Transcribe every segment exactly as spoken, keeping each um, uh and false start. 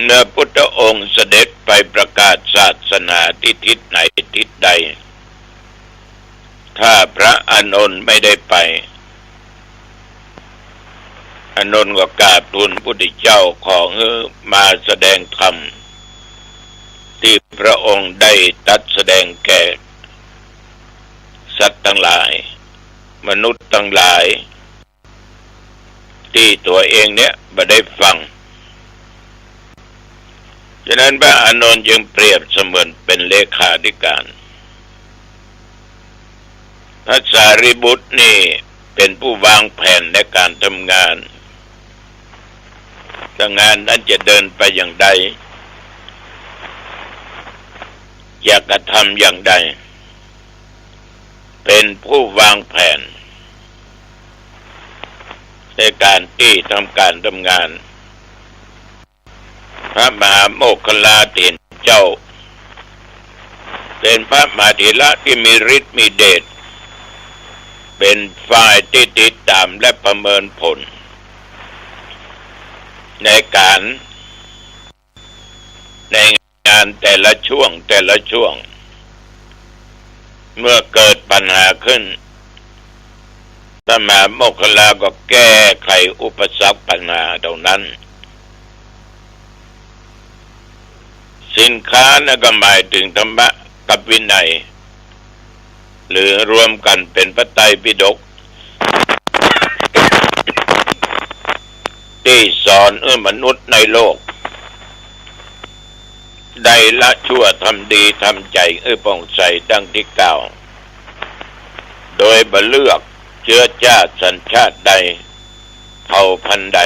เมื่อพุทธองค์เสด็จไปประกาศศาสนาตี้ทิศไหนทิศใด ถ้าพระอานนท์ไม่ได้ไป อานนท์ก็กราบทูลพุทธเจ้า ขอหื้อมาแสดงธรรมตี้พระองค์ได้ตรัสแสดงแก่สัตว์ตังหลาย มนุษย์ตังหลาย ตี้ตั๋วเองเนี่ยบ่ได้ฟัง ฉะนั้นพระอานนท์จึงเปรียบเสมือนเป๋นเลขาธิการ พระสารีบุตรนี่เป๋นผู้วางแผนในก๋านทำงาน ว่างานนั้นจะเดินไปอย่างใด จะกระทำอย่างใด เป๋นผู้วางแผนในก๋านตี้ทำก๋านทำงาน พระมหาโมคคัลลาเถรเจ้า เป๋นพระมหาเถระตี้มีฤทธิ์มีเดช เป๋นฝ่ายตี้ติดต๋ามและประเมินผล ในก๋าน ในงานแต่ละช่วงแต่ละช่วง เมื่อเกิดปัญหาขึ้น พระมหาโมคคัลลาก็แก้ไขอุปสรรคปัญหาเหล่านั้น สินค้านั้นก็หมายถึงธรรมะกับวินัย หรือรวมกั๋นเป๋นพระไตรปิฎก ตี้สอนหื้อมนุษย์ในโลก ได้ละชั่วทำดี ทำใจ๋หื้อผ่องใสดังตี้กล่าว โดยบ่เลือกเจื๊อจ้าสัญชาติใด เผ่าพันธุ์ใด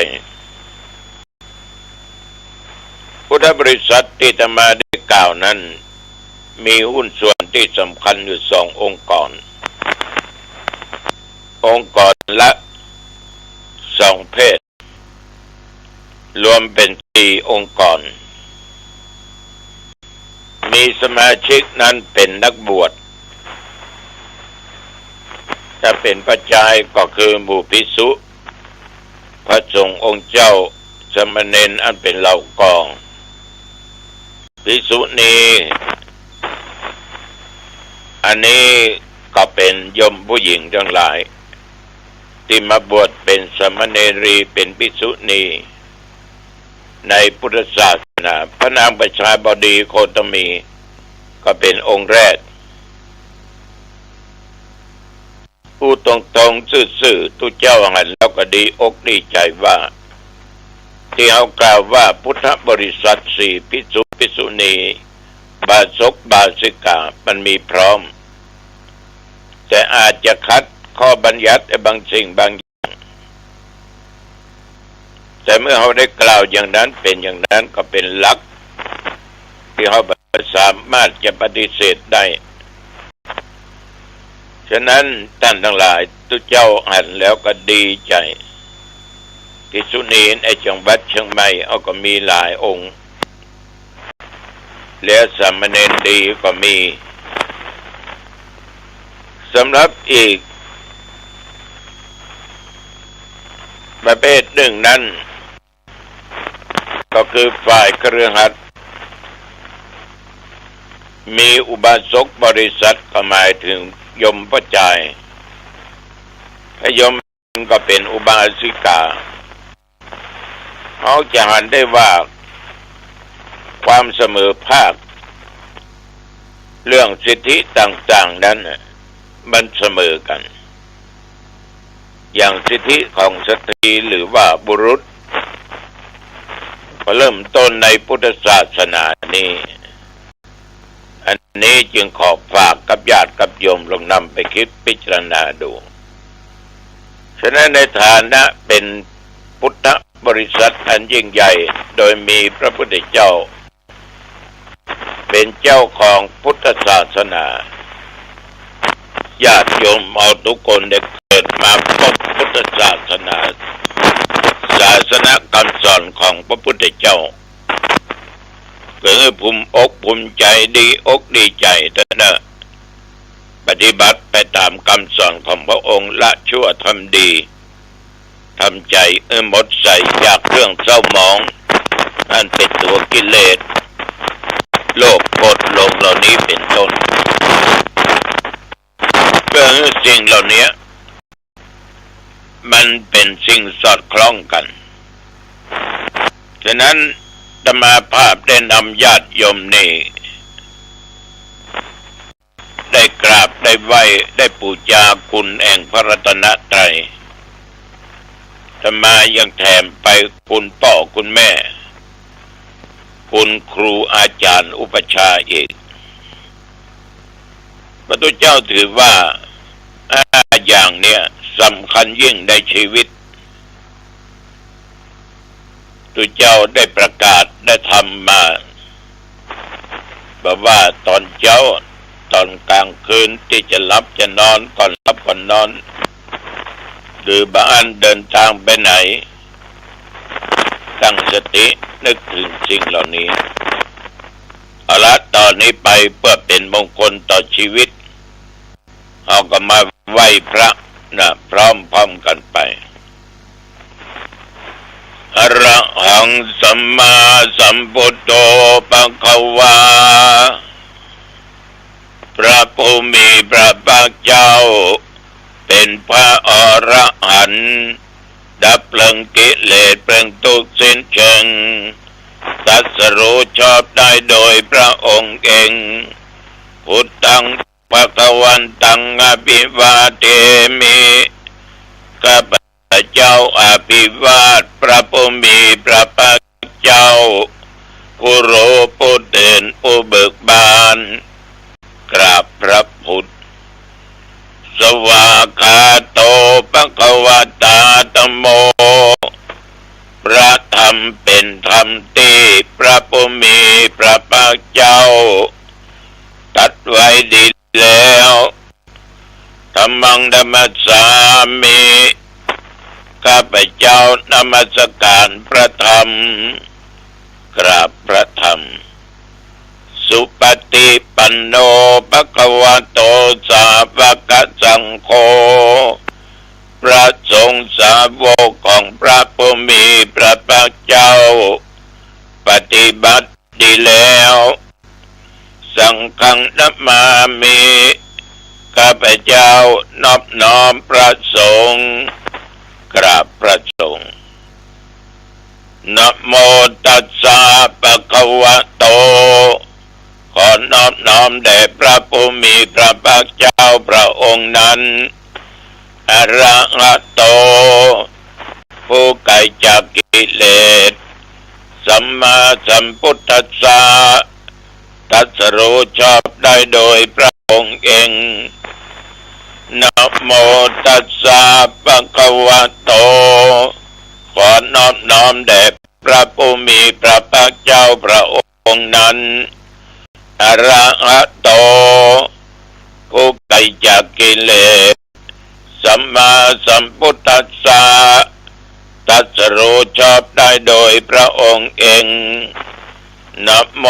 พุทธบริษัทตี้อาตมาได้กล่าวนั้น มีหุ้นส่วนตี้สำคัญอยู่สององค์กร องค์กรละสองเพศ รวมเป๋นสี่องค์กร มีสมาชิกนั้นเป๋นนักบวช ถ้าเป๋นพระจายก็คือหมู่ภิกษุ พระสงฆ์องค์เจ้า สามเณรอันเป๋นเหล่ากอง ภิกษุณี อันนี้ก็เป๋นโยมผู้หญิงตังหลาย ตี้มาบวชเป๋นสามเณรี เป๋นภิกษุณี ในพุทธศาสนา พระนางประชาบดีโคตมี ก็เป๋นองค์แรก อู้ตรงๆ ซื่อๆ ตุ๊เจ้าหันแล้วก็ดีอกดีใจ๋ว่า ตี้เฮากล่าวว่าพุทธบริษัทสี่ ภิกษุ ภิกษุณี อุบาสก อุบาสิกา มันมีพร้อม แต่อาจจะขัดข้อบัญญัติในบางสิ่งบางอย่าง แต่เมื่อเฮาได้กล่าวอย่างนั้น เป๋นอย่างนั้นก็เป๋นหลัก ตี้เฮาบ่สามารถจะปฏิเสธได้ ฉะนั้นต้านตังหลาย ตุ๊เจ้าหันแล้วก็ดีใจ๋ ภิกษุณีในจังหวัดเชียงใหม่ เอาก็มีหลายองค์ และสามเณรดีก็มี สำหรับอีกประเภทหนึ่งนั้น ก็คือฝ่ายคฤหัสถ์ มีอุบาสกบริษัท ก็หมายถึงโยมพระจาย พระโยมก็เป๋นอุบาสิกา เฮาจะหันได้ว่าความเสมอภาค เรื่องสิทธิต่างๆ นั้นน่ะ มันเสมอกั๋น อย่างสิทธิของสตรีหรือว่าบุรุษ ก็เริ่มต้นในพุทธศาสนานี้ อันนี้จึงขอฝากกับญาติกับโยมลองนำไปคิดพิจารณาดู ฉะนั้นในฐานะเป๋นพุทธบริษัทอันยิ่งใหญ่ โดยมีพระพุทธเจ้าเป๋นเจ้าของพุทธศาสนา ญาติโยมเฮาทุกคนได้เกิดมาพบพุทธศาสนา ศาสนคำสอนของพระพุทธเจ้า ก็หื้อภูมิอกภูมิใจ๋ ดีอกดีใจ๋เต๊อะเน่อ ปฏิบัติไปต๋ามคำสอนของพระองค์ ละชั่วทำดี ทำใจ๋หื้อหมดใสจากเรื่องเศร้าหมอง อันเป๋นตั๋ว เนี้ย มันเป๋นสิ่งสอดคล้องกั๋น ฉะนั้นอาตมาภาพได้นำญาติโยมนี่ ได้กราบ ได้ไหว้ ได้ปู๋จาคุณแห่งพระรัตนตรัย อาตมายังแถมไปคุณป้อคุณแม่ คุณครูอาจ๋ารย์อุปัชฌาย์อีก พระพุทธเจ้าถือว่าห้าอย่างเนี้ยสำคัญยิ่งในชีวิต พุทธเจ้าได้ประกาศได้ธรรมมา บอกว่าต๋อนเจ๊า ต๋อนก๋างคืนตี้จะหลับจะนอน ก่อนหลับก่อนนอน หรือบ่อั้นเดินตางไปไหน ตั้งสตินึกเถิงสิ่งเหล่านี้ เอาละ ต่อนี้ไปเปื้อเป๋นมงคลต่อจีวิต เฮาก็มาไหว้พระนะ พร้อมๆ กั๋นไป อะระหังสัมมาสัมพุทโธภะคะวา พระผู้มีพระภาคเจ้า เป๋นพระอรหันต์ ดับเพลิงกิเลสเพลิงทุกข์สิ้นเชิง ตรัสรู้ชอบได้โดยพระองค์เอง พุทธัง ภะคะวันตัง อะภิวาเทมิ ข้าพเจ้าอภิวาทพระผู้มีพระภาคเจ้า ผู้รู้ผู้ตื่นผู้เบิกบาน กราบพระพุทธ สวากขาโต ภะคะวะตา ธัมโม พระธรรมเป๋นธรรมตี้พระผู้มีพระภาคเจ้า ตรัสไว้ดีแล้ว ธัมมัง นะมัสสามิ ข้าพเจ้านมัสก๋านพระธรรม กราบพระธรรม สุปฏิปันโน ภะคะวะโต สาวกสังโฆ พระสงฆ์สาวกของพระผู้มีพระภาคเจ้า ปฏิบัติดีแล้ว สังฆัง นะมามิ ข้าพเจ้านอบน้อมพระสงฆ์ กราบพระสงฆ์ นะโมตัสสะ ภะคะวะโต ขอนอบน้อมแด่พระผู้มีพระภาคเจ้าพระองค์นั้น อะระหะโต ผู้ไกลจากกิเลส สัมมาสัมพุทธัสสะ ตรัสรู้ชอบได้โดยพระองค์เอง นะโมตัสสะ ภะคะวะโต ขอนอบน้อมแด่พระผู้มีพระภาคเจ้าพระองค์นั้น อะระหะโต ผู้ไกลจากกิเลส สัมมาสัมพุทธัสสะ ตรัสรู้ชอบได้โดยพระองค์เอง นะโม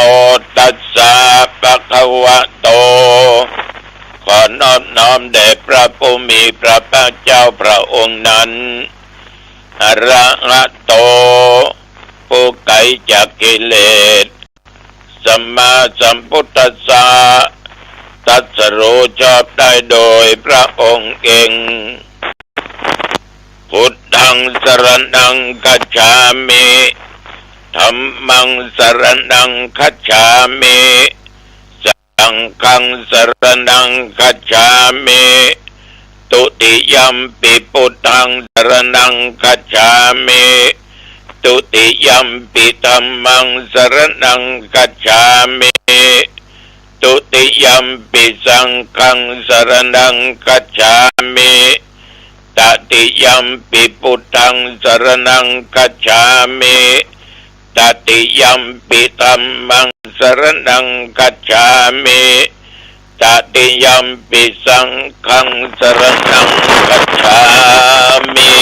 ตัสสะ ภะคะวะโต ขอนอบน้อมแด่พระผู้มีพระภาคเจ้าพระองค์นั้น อะระหะโต ผู้ไกลจากกิเลส สัมมาสัมพุทธัสสะ ตรัสรู้ชอบได้โดยพระองค์เอง พุทธัง สรณัง คัจฉามิ ธัมมัง สรณัง คัจฉามิ สังฆัง สรณัง คัจฉามิ ทุติยัมปิ พุทธัง สรณัง คัจฉามิ ทุติยัมปิ ธัมมัง สรณัง คัจฉามิ ทุติยัมปิ สังฆัง สรณัง คัจฉามิ ตติยัมปิ พุทธัง สรณัง คัจฉามิ ตติยัมปิ ธัมมัง สรณัง คัจฉามิ ตติยัมปิ สังฆัง สรณัง คัจฉามิ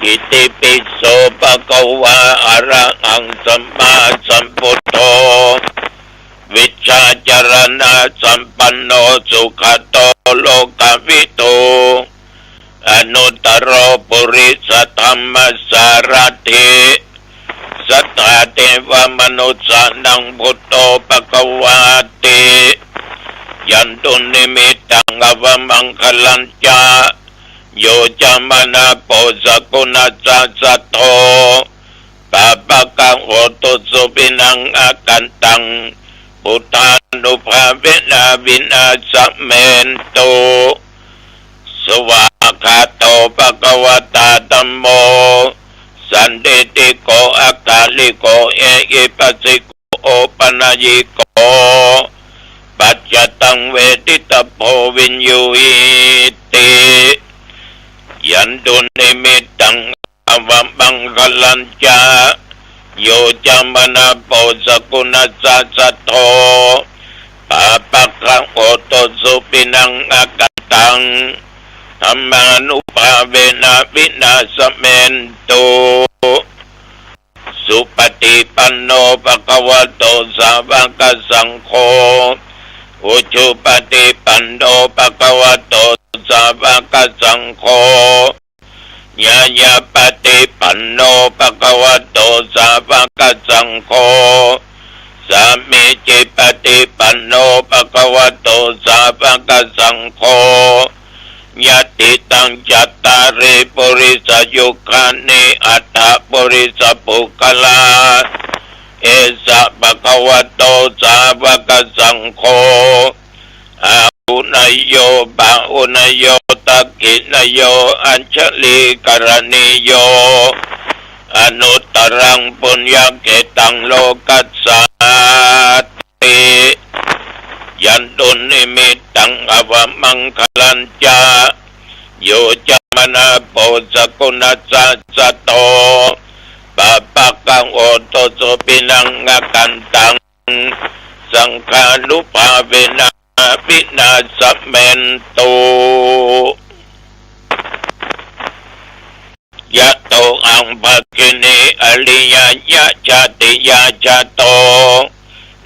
อิติปิโส ภะคะวา อะระหัง สัมมาสัมพุทโธ วิชชาจรณะสัมปันโน สุขะโต โลกะวิทู อนุตตโร ปุริสะธัมมะสารถิ สัตถาเทวะมนุสสานัง พุทโธ ภะคะวาติ Yandunnimittaṃ avamaṅgalañca, yo cāmanāpo sakuṇassa saddo, pāpaggaho dussupinaṃ akantaṃ, buddhānubhāvena vināsamentu. Svākkhāto bhagavatā dhammo, sandiṭṭhiko akāliko ehipassiko opanayiko, paccattaṃ veditabbo viññūhīti. Yandunnimittaṃ avamaṅgalañca, yo cāmanāpo sakuṇassa saddo, pāpaggaho dussupinaṃ akantaṃ, dhammānubhāvena vināsamentu. Supaṭipanno bhagavato sāvakasaṅgho, ujupaṭipanno bhagavato sāvakasaṅgho, ñāyapaṭipanno bhagavato sāvakasaṅgho, sāmīcipaṭipanno bhagavato sāvakasaṅgho, yadidaṃ cattāri purisayugāni aṭṭha purisapuggalā, esa bhagavato sāvakasaṅgho, āhuneyyo pāhuneyyo dakkhiṇeyyo añjalikaraṇīyo, anuttaraṃ puññakkhettaṃ lokassā ti. Yandunnimittaṃ avamaṅgalañca, yo cāmanāpo sakuṇassa saddo, pāpaggaho dussupinaṃ akantaṃ, saṅghānubhāvena vināsamentu. Yatohaṃ bhagini ariyāya jātiyā jāto,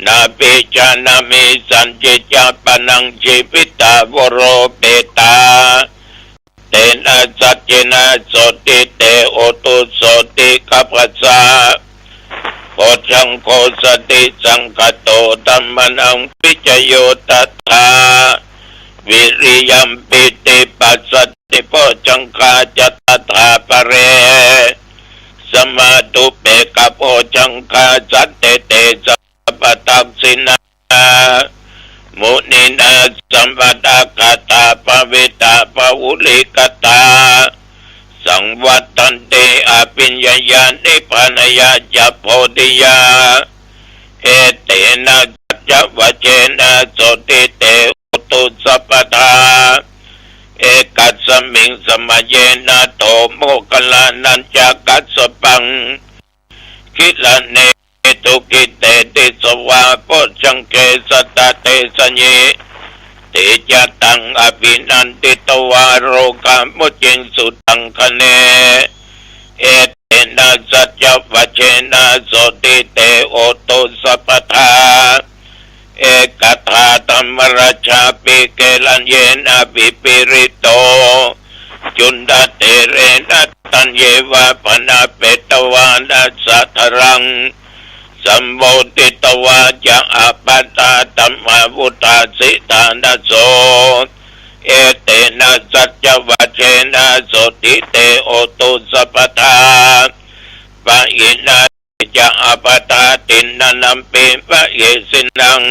nābhijānāmi sañcicca pāṇaṃ jīvitā voropetā. Tena saccena sotthi te hotu sotthi gabbhassa. Bojjhaṅgo satisaṅkhāto dhammānaṃ vicayo tathā. Viriyampīti passaddhi bojjhaṅgā ca tathāpare. Samādhupekkhabojjhaṅgā sattete sabbadassinā, muninā sammadakkhātā bhāvitā bahulīkatā. Saṃvattanti abhiññāya nibbānāya ca bodhiyā. Etena saccavajjena sotthi te hotu sabbadā. Ekasmiṃ samaye nātho moggallānañca kassapaṃ, gilāne dukkhite disvā bojjhaṅge satta desayi. Te ca taṃ abhinanditvā rogā mucciṃsu taṅkhaṇe. Etena saccavajjena sotthi te hotu sabbadā. Ekadā dhammarājāpi gelaññenābhipīḷito, cundattherena taññeva bhaṇāpetvāna sādaraṃ. Sammoditvā ca ābādhā tamhā vuṭṭhāsi ṭhānaso. Etena saccavajjena sotthi te hotu sabbadā. Pahīnā ca ābādhā tiṇṇannampi mahesinaṃ,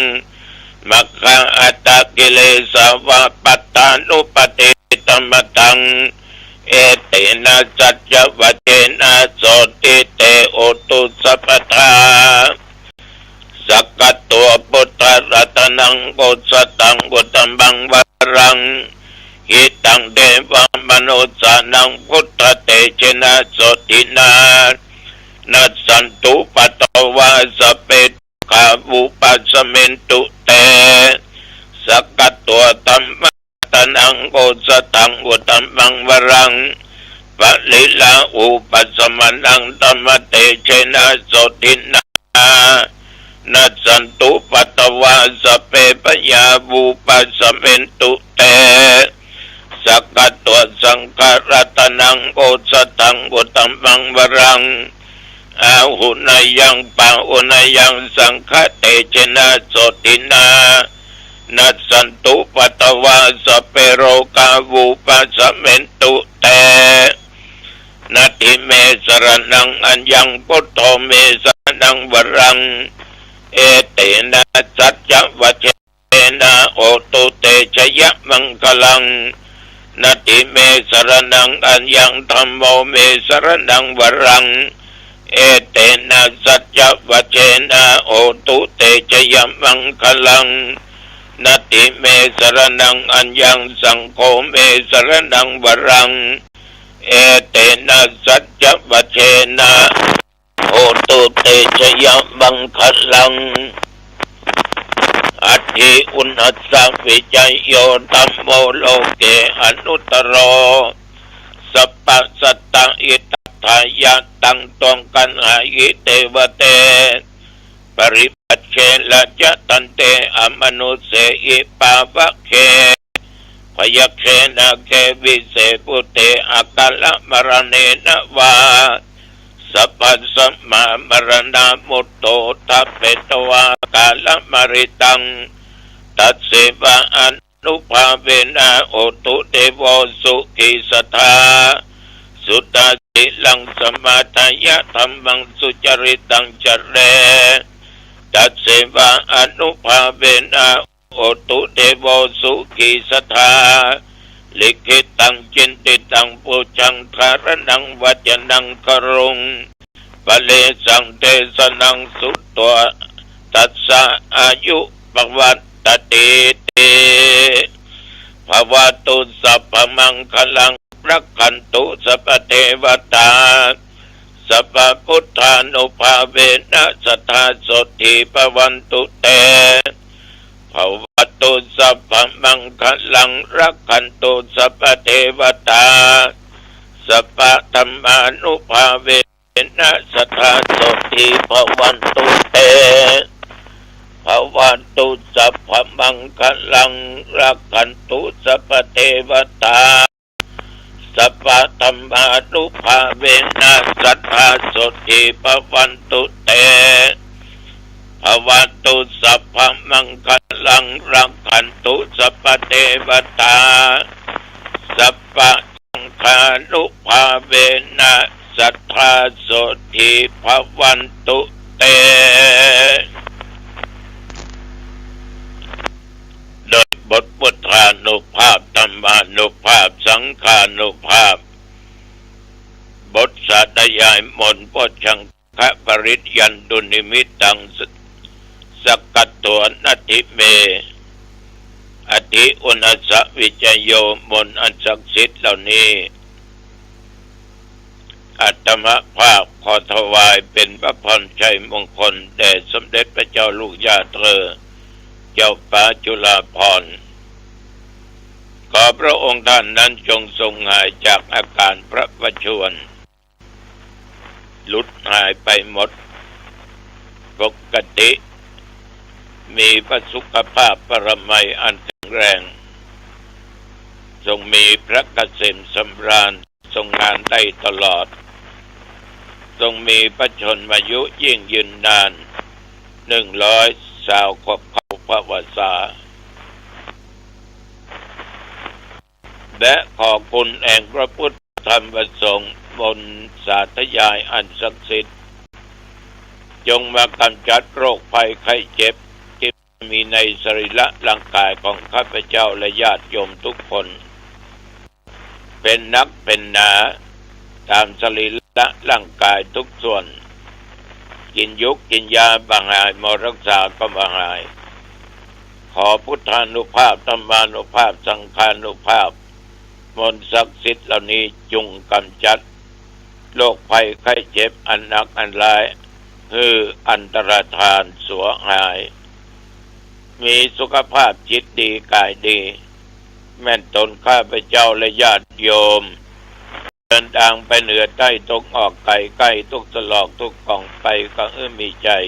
maggā aṭṭhakilesā va pattānuppattidhammataṃ. Etena saccavajjena sotthi te hotu sabbadā. Sakkatvā buddharatanaṃ osathaṃ uttamaṃ varaṃ, hitaṃ devamanussānaṃ buddhatejena sotthinā, nassantupaddavā sabbe dukkhā vūpasamentu te. Sakkatvā dhammaratanaṃ osathaṃ uttamaṃ varaṃ, pariḷāhūpasamanaṃ dhammatejena sotthinā, nassantupaddavā sabbe bhayā vūpasamentu te. Sakkatvā saṅgharatanaṃ osathaṃ uttamaṃ varaṃ, āhuneyyaṃ pāhuneyyaṃ saṅghatejena sotthinā, nassantupaddavā sabbe rogā vūpasamentu te. Natthi me saraṇaṃ aññaṃ buddho me saraṇaṃ varaṃ. Etena saccavajjena hotu te jayamaṅgalaṃ. Natthi me saraṇaṃ aññaṃ dhammo me saraṇaṃ varaṃ. Etena saccavajjena hotu te jayamaṅgalaṃ. Natthi me saraṇaṃ aññaṃ saṅgho me saraṇaṃ varaṃ. Etena saccavajjena hotu te jayamaṅgalaṃ. Atthi uṇhissa vijayo dhammo loke anuttaro. Sabbasattahitatthāya taṃ tuvaṃ gaṇhāhi devate. Paripajje rājadaṇḍe amanussese pāvake. Byagghe nāge vise bhūte akālamaraṇena vā. Sabbasmā maraṇā mutto ṭhapetvā kālamāritaṃ. Tasseva anubhāvena hotu devo sukhī sadā. Suddhasīlaṃ samādāya dhammaṃ sucaritaṃ care. Tasseva anubhāvena hotu devo sukhī sadā. Likkhitaṃ cintitaṃ pūjaṃ dhāraṇaṃ vācanaṃ garuṃ. Paresaṃ desanaṃ sutvā tassa āyu pavaḍḍhatīti. Bhavatu sabbamaṅgalaṃ rakkhantu sabbadevatā. Sabbabuddhānubhāvena sadā sotthī bhavantu te. Bhavatu sabbamaṅgalaṃ rakkhantu sabbadevatā. Sabbadhammānubhāvena sadā sotthī bhavantu te. Bhavatu sabbamaṅgalaṃ rakkhantu sabbadevatā. Sabbadhammānubhāvena sadā sotthī bhavantu te. Bhavatu sabbamaṅgalaṃ rakkhantu sabbadevatā. Sabbasaṅghānubhāvena sadā sotthī bhavantu te. โดยบทพุทธานุภาพ ธรรมานุภาพ สังฆานุภาพ บทสาธยายมนต์ โพชฌังคปริตยันตุนิมิตตัง ส- สักขโต นัตถิเม อตถิอุณหสวิจโย มนต์อันศักดิ์สิทธิ์เหล่านี้ อาตมาภาพขอถวายเป็นพระพรชัยมงคลแด่สมเด็จพระเจ้าลูกย่าเธอ เจ้าฟ้าจุฬาภรณ์ ขอพระองค์ท่านนั้นจงทรงหายจากอาการพระประชวร หลุดหายไปหมด ปกติ มีพระสุขภาพพระมัยอันแข็งแรง ทรงมีพระเกษมสำราญ ทรงงานได้ตลอด ทรงมีพระชนมายุยิ่งยืนนาน หนึ่งร้อยซาวขวบเข้าพรรษา และขอคุณแห่งพระพุทธธรรมประสงค์ มนต์สาธยายอันศักดิ์สิทธิ์ จงมากำจัดโรคภัยไข้เจ็บที่มีในสรีระร่างกายของข้าพเจ้าและญาติโยมทุกคน เป็นนักเป็นหนา ตามสรีระร่างกายทุกส่วน กินยุกกินยาบ่หาย หมอรักษาก็บ่หาย ขอพุทธานุภาพ ธรรมานุภาพ สังฆานุภาพ มนต์ศักดิ์สิทธิ์เหล่านี้จงกำจัดโรคภัยไข้เจ็บอันหนักอันร้าย หื้ออันตรธานสวหาย มีสุขภาพจิตดีกายดี แม่นตนข้าพเจ้าและญาติโยม เดินทางไปเหนือใต้ตะวันออกใกล้ใกล้ ทุกตรอกทุกกองไป ก็หื้อมีชัย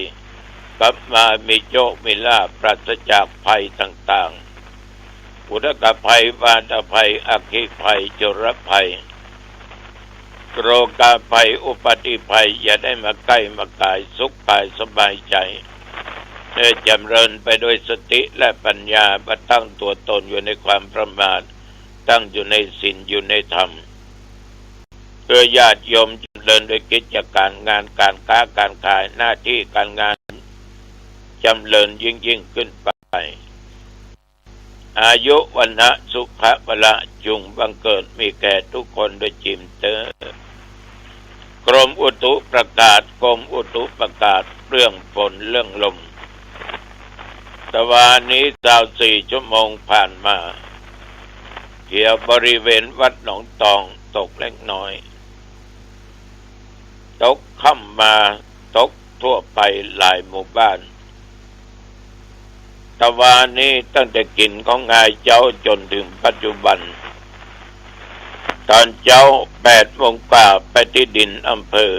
กลับมา มีโชคมีลาภ ปราศจากภัยต่างๆ อุทกภัย วาตภัย อัคคีภัย ชลภัย โรคาภัย อุปัตติภัย อย่าได้มาใกล้มาขาย สุขกายสบายใจ เออ จำเริญไปโดยสติและปัญญา บ่ตั้งตั๋วตนอยู่ในความประมาท ตั้งอยู่ในศีล อยู่ในธรรม เพื่อญาติโยมจำเริญโดยกิจการงาน ก๋านก๊า ก๋านขาย หน้าตี้ก๋านงาน จำเริญยิ่งๆ ขึ้นไป อายุ วรรณะ สุขะ พละ จุ่งบังเกิดมีแก่ทุกคนโดยจริงเต๊อะ กรมอุตุประกาศ กรมอุตุประกาศเรื่องฝนเรื่องลม ตะวานี้ซาวสี่ชั่วโมงผ่านมา แถวบริเวณวัดหนองตองตกเล็กน้อย ตกค่ำมาตกทั่วไปหลายหมู่บ้าน ตะวานี้ตั้งแต่กิ๋นข้าวงายเจ๊าจ๋นเถิงปัจจุบัน ต๋อนเจ๊าแปดโมงกว่าไปตี้ดินอำเภอ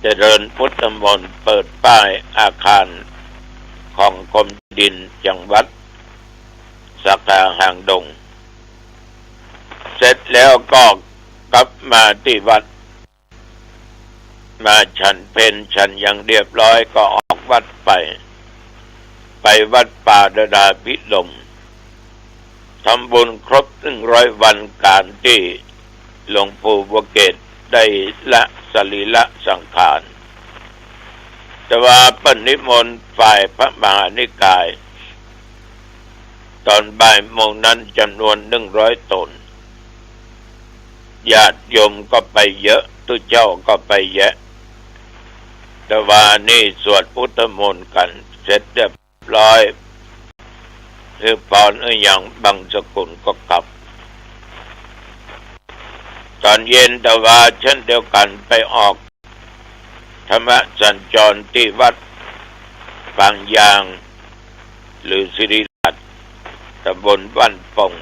เจริญพุทธมณฑล เปิดป้ายอาคารของกรมดินจังหวัด สาขาหางดง เสร็จแล้วก็กลับมาตี้วัด มาฉันเพล ฉันอย่างเรียบร้อยก็ออกวัดไป ไปวัดป่าดาราภิรมย์ ทำบุญครบหนึ่งร้อยวันก๋านตี้หลวงปู่บัวเกศได้ละสรีระสังขาร ตะวาเปิ้นนิมนต์ฝ่ายพระมหานิกาย ต๋อนบ่ายโมงนั้นจ๋ำนวนหนึ่งร้อยต๋น ญาติโยมก็ไปเยอะ ตุ๊เจ้าก็ไปแยะ ตะวานี้สวดพุทธมนต์กั๋นเสร็จเรียบร้อย หื้อปอนหื้อหยังบังสกุลก็กลับ ต๋อนเย็นตะวาเช่นเดียวกั๋น ไปออกธรรมสัญจรตี้วัดปางยาง หรือศิริราช ตำบลบ้านปง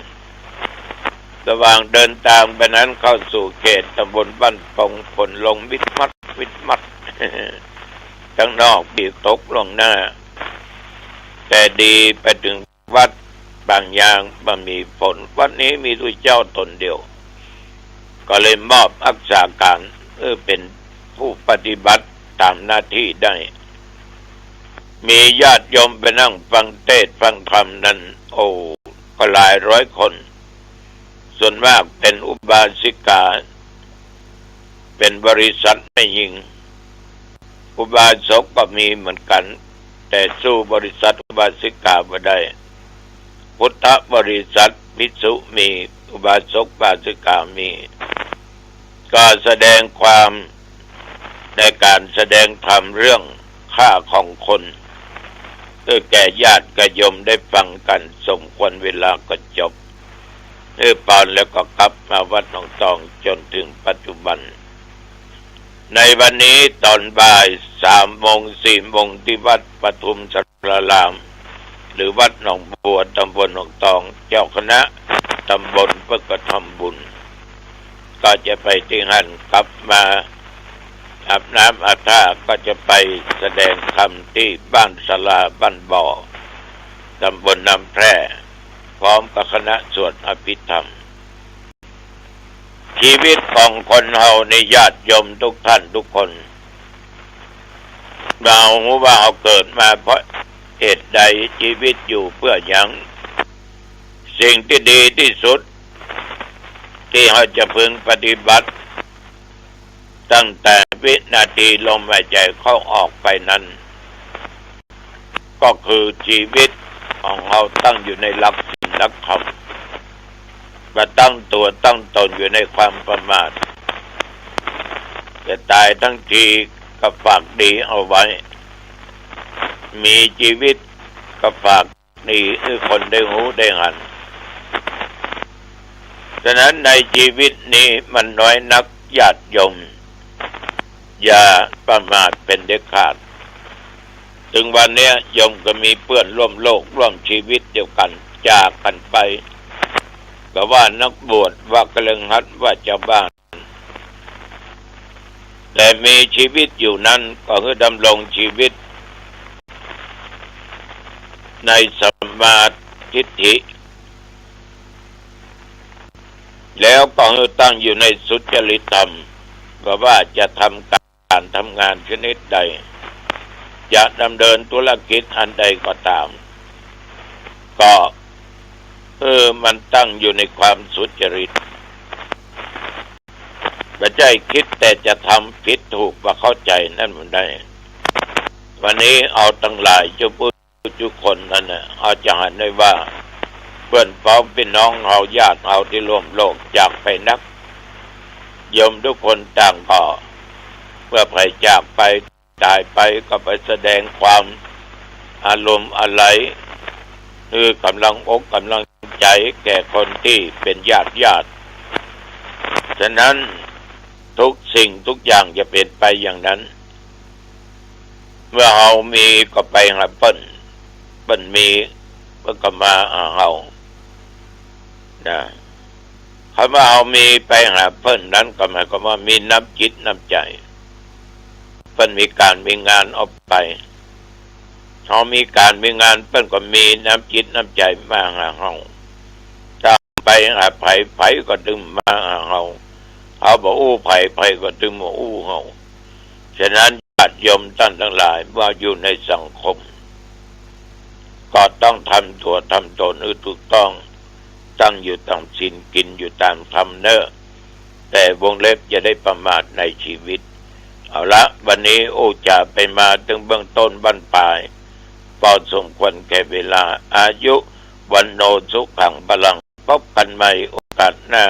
ระหว่างเดินตางไปนั้นเข้าสู่เขตตำบลบ้านปง ฝนลงวิดมัดวิดมัด ตังนอกมีตกล่วงหน้า แต่ดีไปเถิงวัดปางยางบ่มีฝน วัดนี้มีตุ๊เจ้าต๋นเดียว ก็เลยมอบอักษาก๋าน เออ เป๋นผู้ปฏิบัติต๋ามหน้าตี้ได้ มีญาติโยมไปนั่งฟังเตสน์ฟังธรรมนั้น โอ้ ก็หลายร้อยคน ส่วนมากเป๋นอุบาสิกา เป๋นบริษัทแม่ญิง อุบาสกก็มีเหมือนกั๋น แต่สู้บริษัทอุบาสิกาบ่ได้ พุทธบริษัทภิกษุมี อุบาสกอุบาสิกามี ก็แสดงความ ในก๋านแสดงธรรมเรื่องฆ่าของคน เออ แก่ญาติโยมได้ฟังกั๋น สมควรเวลาก็จบ เออ ปอนแล้วก็กลับมาวัดหนองตองจ๋นเถิงปัจจุบัน ในวันนี้ต๋อนบ่ายสามโมงสี่โมงตี้วัดปทุมสาราราม หรือวัดหนองบัว ตำบลหนองตอง เจ้าคณะตำบลเปิ้นก็ทำบุญ ก็จะไปตี้หั้น กลับมาอาบน้ำอาบท่าก็จะไปแสดงธรรมตี้บ้านศาลาบ้านบ่อ ตำบลน้ำแพร่ พร้อมกับคณะสวดอภิธรรม ชีวิตของคนเฮานี่ ญาติโยมทุกท่านทุกคน บ่ฮู้ว่าเฮาเกิดมาเพราะเหตุใด ชีวิตอยู่เปื้อหยัง สิ่งตี้ดีตี้สุดตี้เฮาจะพึงปฏิบัติ ตั้งแต่วินาทีลมหายใจ๋เข้าออกไปนั้น ก็คือชีวิตของเฮาตั้งอยู่ในหลักศีลหลักธรรม บ่ตั้งตั๋วตั้งต๋นอยู่ในความประมาท จะต๋ายตังทีก็ฝากดีเอาไว้ มีชีวิตก็ฝากดีหื้อคนได้ฮู้ได้หัน ฉะนั้นในชีวิตนี้มันน้อยนัก ญาติโยม อย่าประมาทเป๋นเด็ดขาด เถิงวันนี้โยมก็มีเปื้อนร่วมโลกร่วมชีวิตเดียวกั๋น จากกั๋นไป ก็ว่านักบวช ว่าคฤหัสถ์ ว่าชาวบ้าน แต่มีชีวิตอยู่นั้นก็หื้อดำรงชีวิตในสัมมาทิฏฐิ แล้วก็หื้อตั้งอยู่ในสุจริตธรรม บ่ว่าจะทำก๋านทำงานชนิดใด จะดำเนินธุรกิจอันใดก็ตาม ก็ เออ มันตั้งอยู่ในความสุจริต บ่ใจ้กึ๊ดแต่จะทำผิดถูกบ่เข้าใจ๋นั่นบ่ได้ วันนี้เอาตังหลายจุผู้จุคนนั้นน่ะ เฮาจะหันได้ว่า เปื้อนพ้องปี้น้องเฮา ญาติเฮาตี้ร่วมโลกจากไปนัก โยมกู้คนต่างก็ เมื่อใผจากไป ต๋ายไปก็ไปแสดงความอาลัย หื้อก๋ำลังอกก๋ำลังใจ๋แก่คนตี้เป๋นญาติญาติ ฉะนั้นทุกสิ่งทุกอย่างจะเป๋นไปอย่างนั้น เมื่อเฮามีก็ไปหาเปิ้น เปิ้นมีเปิ้นก็มาหาเฮา นะ คำว่าเฮามีไปหาเปิ้นนั้นก็หมายความว่ามีน้ำจิตน้ำใจ๋ เปิ้นมีก๋านมีงานเฮาไป เฮามีก๋านมีงานเปิ้นก็มีน้ำจิตน้ำใจ๋มาหาเฮา ถ้าไปหาใผ ใผก็ตึงมาหาเฮา เฮาบ่อู้ใผ ใผก็ตึงมาอู้เฮา ฉะนั้นญาติโยมต้านตังหลายว่าอยู่ในสังคม ก็ต้องทำตั๋วทำต๋นหื้อถูกต้อง ตั้งอยู่ต๋ามศีล กิ๋นอยู่ต๋ามธรรมเน่อ แต่วงเล็บอย่าได้ประมาทในชีวิต เอาละ วันนี้อู้จ๋าไปมาเถิงเบื้องต้นบั้นปลาย ปอสมควรแก่เวลา อายุ วัณโณ สุขัง พลัง พบกั๋นใหม่โอกาสหน้า